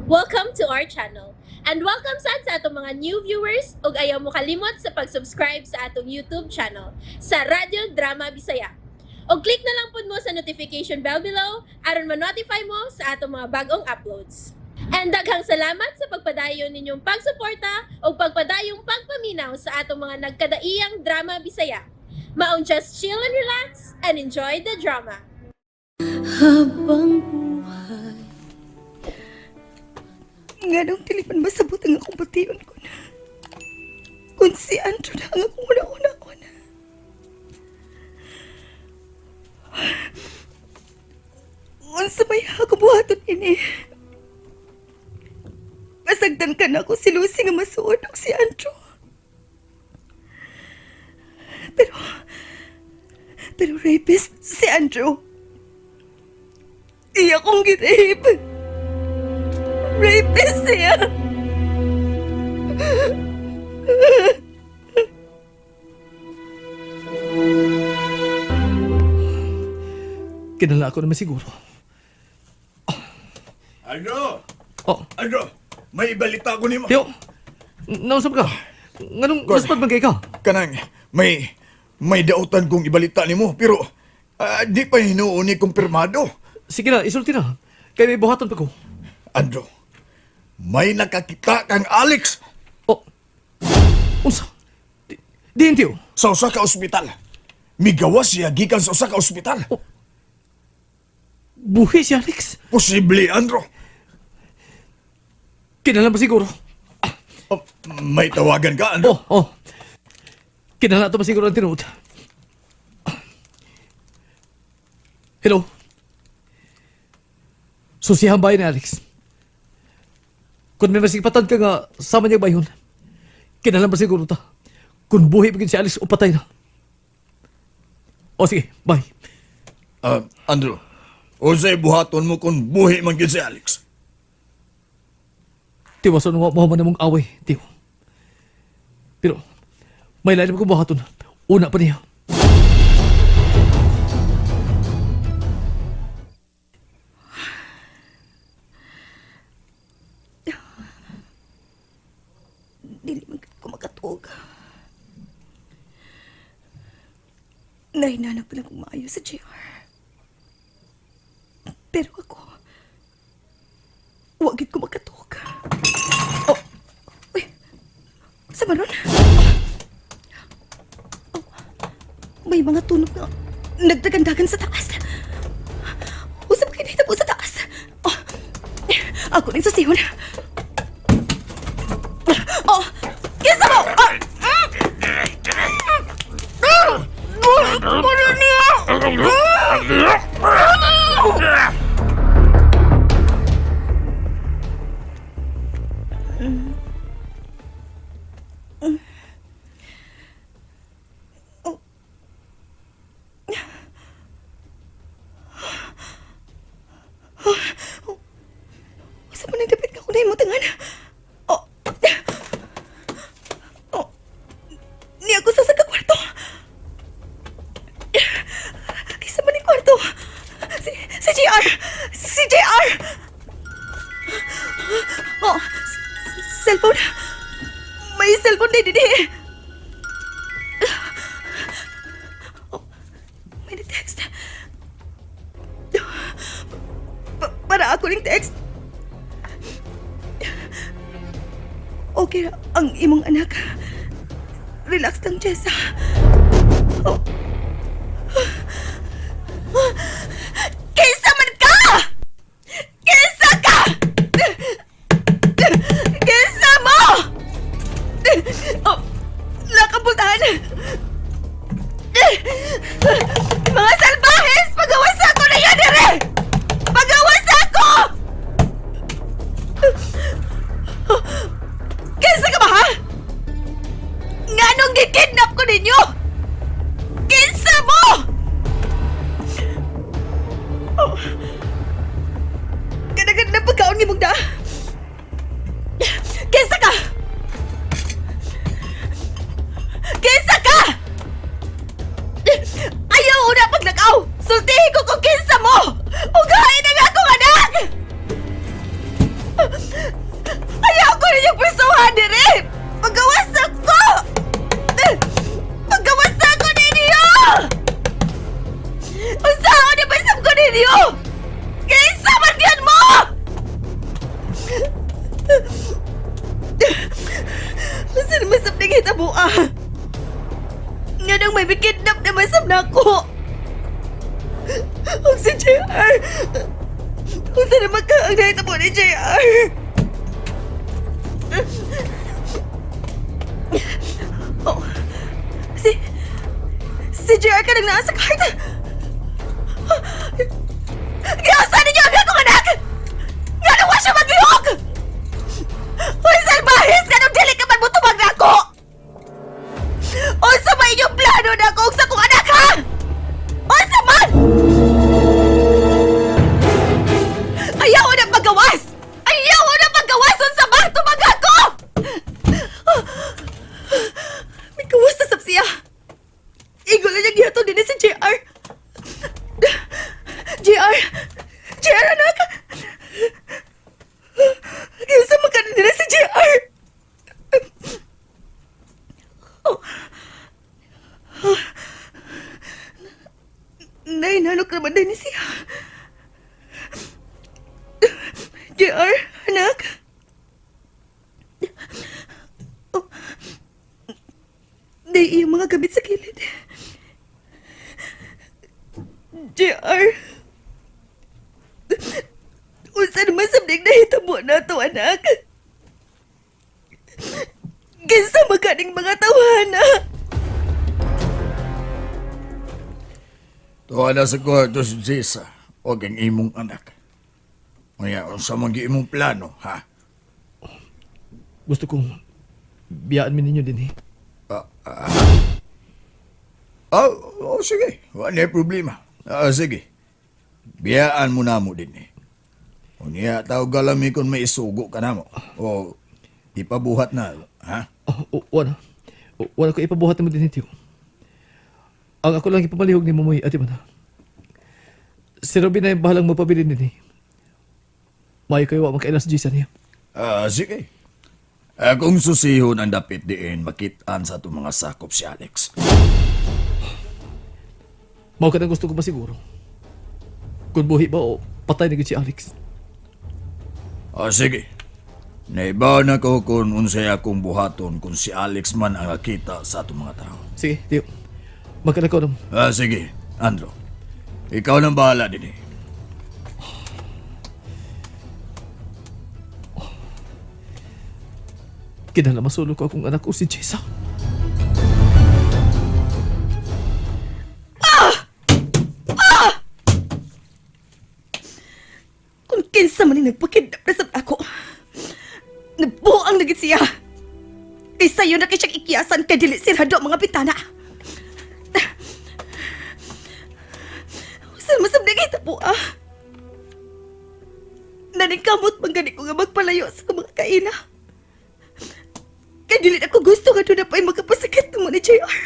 Welcome to our channel. And welcome sad sa atong mga new viewers ug ayaw mo kalimot sa pag-subscribe sa atong YouTube channel sa Radyo Drama Bisaya. Og click na lang pud mo sa notification bell below aron ma-notify mo sa atong mga bagong uploads. And daghang salamat sa pagpadayon ninyong pagsuporta ug pagpadayong pagpaminaw sa atong mga nagkadaiyang drama Bisaya. Maong just chill and relax and enjoy the drama. Habang buhay. Nganong dili man masabot ang akong bation ko na. Kung si Andrew na ang akong una-una-una. Unsa may ako buhaton ini. Masagdan ka na ako si Lucy nga masuod og si Andrew. Pero rapist si Andrew. Iya kong girape. Rapist siya. Kinala ako naman siguro. Andrew! Oh, Andrew! May balita ko nimo. Tio, nausap ka. Nganong Gord. naspad man kay ka? Kanang may dautan kong ibalita nimo pero di pa hinuon ni kumpirmado. Sige na, isulti na. Kay may buhaton pa ko. Andrew, may nakakita kang Alex Oh, unsa? Di, diin, Tio. sa usa ka ospital. Migawas siya gikan sa usa ka ospital. Oh. Buhi si Alex. Posible, Andrew. Kinala ba siguro? Oh, may tawagan ka, Andrew. Oh, oh. Kinala to ba siguro ang tinuod? Hello? Susihan bahay ni Alex. Kung may masigpatan ka nga sama niya bayhon, kinala ba siguro ta? Kung buhi pa gid si Alex o patay na. O sige, bye. Andrew, unsay buhaton mo kung buhi man gyud si Alex? Tiwason nga mo man mong away, tiyo. Pero, may lalim ko buhaton. Una pa niya. Dili man gid ko makatuog. Nahinanap na kong maayo sa JR. Pero ako, wag gid ko makatuog. Oh, uy, sa man ron? Oh, may mga tunog na nagdagandagan sa taas. Usap kayo dito po sa taas. Oh, ako rin sa sihon. Oh, kinsa mo? Ah! Ano niya? Sa man dapat ka kunay mo tangan? Oh. Oh. Niya ako sa sa kwarto. Kaysa man yung kwarto. Si JR! Si JR! Oh, cellphone. May cellphone din din eh. Oh, may nag-text. Para ako ring text. Okay, ang imong anak. Relax lang, Jessa. Oh. Kinsa man ka! Kinsa ka! Kinsa mo! Oh, nakabultahan! Mga salbahes! Pagawas ako na yan, dire! Pagawas ako! Kinsa ka ba, ha? Nganong gikidnap ko ninyo? Kinsa mo? Oh. Kanagan na pagkaon ni Mugda. Kinsa ka? Kinsa ka? Ayaw una paglakaw! Sultihin ko kung kinsa mo! Ugahin ang akong anak! tawhan diri? Pagawas ako! Pagawas ako ninyo! Unsaon na ba sab ko ninyo? Kinsa man gyud mo? Unsa naman sab nagahitabo ah? Nga nang may kidnap naman sab nako. Ug si JR. Unsa naman ka ang nahitabo ni JR? Oh. Si JR ka nang naa sa card. Giasa ninyo ang akong anak! Nga nung wa siya maglihok! Hoy, salbahis! Nga nung dili ka man mo tumag na ako! Unsa ba inyong plano na ako sa kong anak, ha? Unsa man? Ayaw na paggawas! Ayaw na paggawas! Unsa ba? Tumag ako! May gawas na sab siya. Igo lang niya gihatod din si JR. JR! JR, anak! Kinsa man ka nila si JR? Oh. Nay, nanok naman din siya. JR, anak. Oh. Nay, iyong mga gamit sa kilid. JR. Unsa naman sa big nahitabo na to, anak? Kinsa maganing mga tawhana? Tuwa na sa kwarto si Jessa o ang imong anak. Kaya, unsa man gyud imong plano, ha? Gusto kong biyaan mi ninyo din eh. Oh, oh sige. Wala na problema. Ah, sige. Biyaan mo na mo din eh. Unya, tawag galami kung may isugo ka na mo. O, ipabuhat na, ha? Oh, oh, wala. Oh, wala ko ipabuhat mo din tiyo. Ang ako lang ipamalihog ni Momoy, ati man. Si Robin na yung bahalang mapabili din eh. Mayo kayo wa makailas Jisa niya. Ah, sige. Kung susihon ang dapit diin, makitaan sa itong mga sakop si Alex. Mao ka gusto ko ba siguro? Kung buhi ba o patay na gid si Alex. Ah, sige. Naibaw na ko kung unsay akong buhaton kung si Alex man ang nakita sa atong mga tao. Sige, tiyo. Magkalakaw na mo. Ah, sige, Andro. Ikaw nang bahala din eh. Kinala masulo ko akong anak ko si Jessa. Kung kinsa man ang nagpakidnap na sa ako, nabuang na gid siya. Isayo na kay siyang ikiyasan kay dili sirado ang mga bitana. Saan masab nagita po ah? Naningkamot man gani ko nga magpalayo sa mga kaina. Kay dili ako gusto nga doon na pa'y magkapasakit mo ni JR.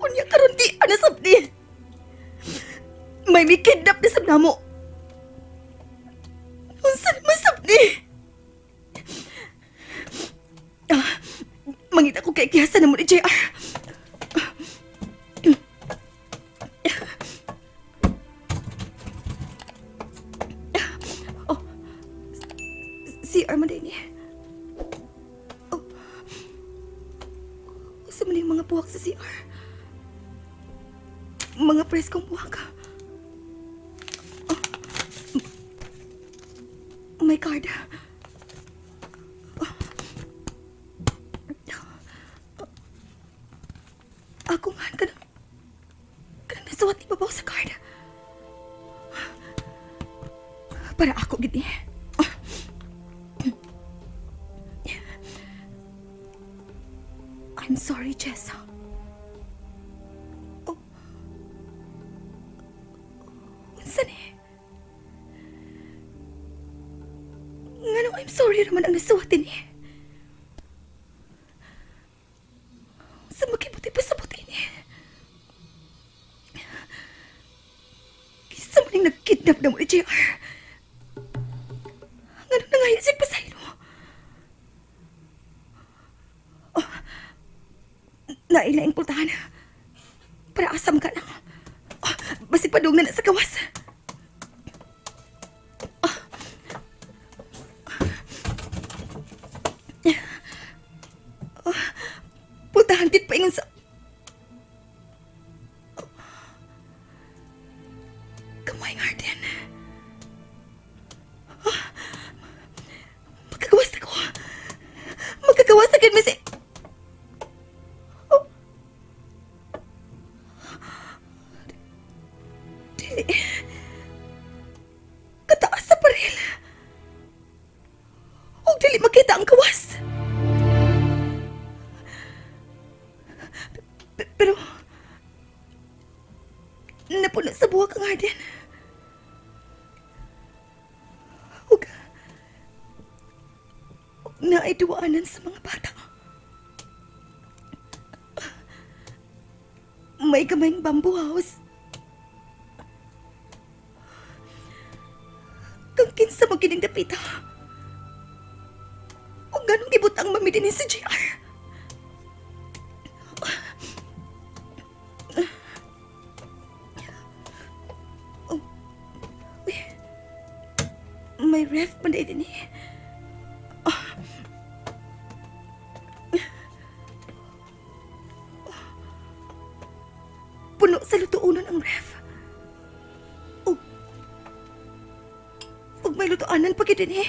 Unya karon di anasab ni. May mikidnap na sab namo. Unsa naman sab ni? Ah, mangita ko kay kiyasan na mo ni JR. Oh, CR man din eh. Oh, unsa man yung mga buwak sa CR? Mga preskong buwak. My card. Ako nga, kanang nasuwat ni babaw sa card. Para ako gid eh. I'm sorry, Jessa. Oh. Unsa ni? Ngano, I'm sorry naman ang nasuwatin eh. Sa makibuti pa sa buti ni. Kisa mo ning nag-kidnap na mo ni JR. Ngano nangaya siya pasaylo? Nailaing pultahan. Para asam ka lang. Oh, basig padung na na sa gawas. Oh. Oh, pultahan gid paingon sa... Kamay nga din. Oh, magkagawas na ko. Magkagawas na gid, Miss... Dili. Kataas sa paril. Huwag dili makita ang kawas. Pero, napuno sa buwak ang garden. Huwag, huwag na ay duwaanan sa mga bata. May gamayng bamboo house. Kang kinsa mo kining dapita. O ganong gibutang mami din si JR. Oh, uy. May ref man din eh. Puno sa lutuunan ang ref. O, ug may lutuanan pa gid eh.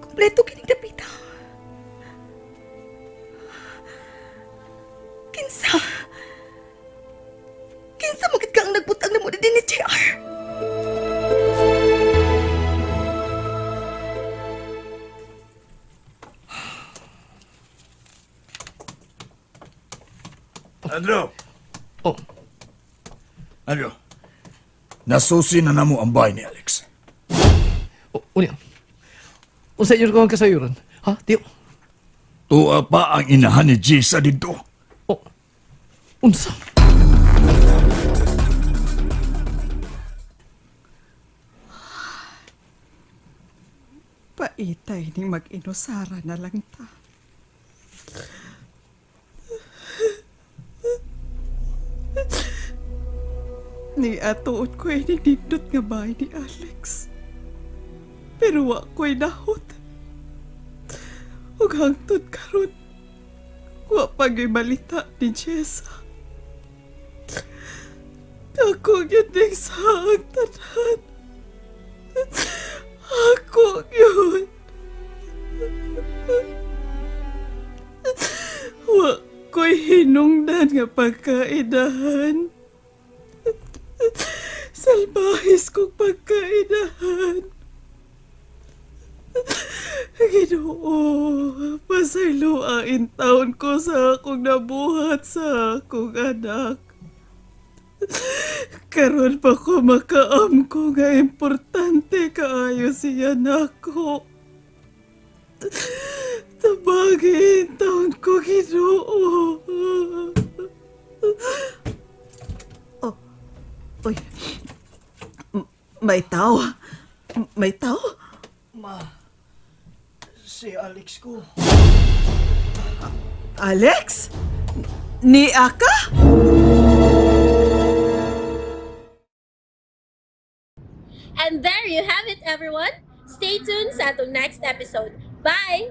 Kompleto kining dapita. Kinsa? Kinsa mo gid ka ang nagbutang na mo din ni JR? Andrew! Oh, Andrew! Nasusi na namo ang bahay ni Alex. oh unya. Unsa inyo ko ang kasayuran? Ha, tiyo? Tuwa pa ang inahan ni Jisa dito. Oh. Unsa? Paitay ni mag-inusara na lang ta. Ni atuot ko ay nindot nga bahay ni Alex. Pero wa ko'y nahot. Ug hangtod karon, wa pa gyud balita ni Jessa. Ako gyud ning saang tanan. Ako yun. Wa ko'y hinungdan nga pagkaidahan. Salbahis kong pagkaidahan. Ginoo, pasaylo ang intaon ko sa akong nabuhat sa akong anak. Karon pa ko makaam ko nga importante kaayo siya nako. Tabagin taon ko Ginoo. Oh. Uy. May tao. May tao? Ma, si Alex ko. Alex? Ni Aka? And there you have it, everyone. Stay tuned sa atong next episode. Bye!